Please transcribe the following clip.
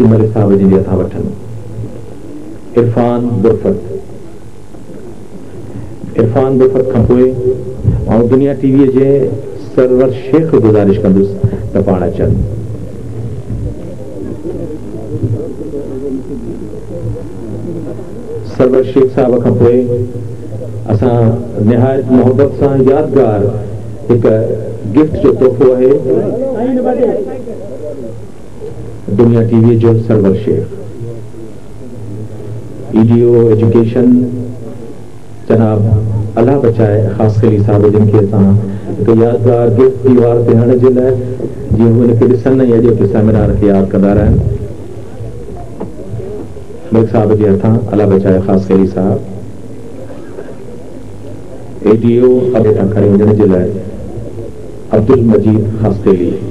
اچي ملڪ صاحب جن جي هٿان وٺن. عرفان برفت. عرفان برفت کان پوء آئون دنيا ٽي ويء جي سرور شيخ کي گذارش ڪندس ته پاڻ اچن. سرور شيخ صاحب کان پوء اسان نهايت محبت سان يادگار هڪ گفٽ جو تحفو آهي دنيا ٽي ويء جو Sarwar Shaikh. E D O education جناب الله بچائي خاصخيلي صاحب جن کي اسان هڪ يادگار گفٽ ديوار تي هڻڻ جي لاء جيئن هو ان کي ڏسن ۽ اڄوڪي سيمينار کي ياد ڪندا رهن ملڪ صاحب جي هٿان الله بچائي خاصخيلي صاحب اي ڊي او هيٺان کڻي وڃڻ جي لاء عبدالمجيد خاصخيلي.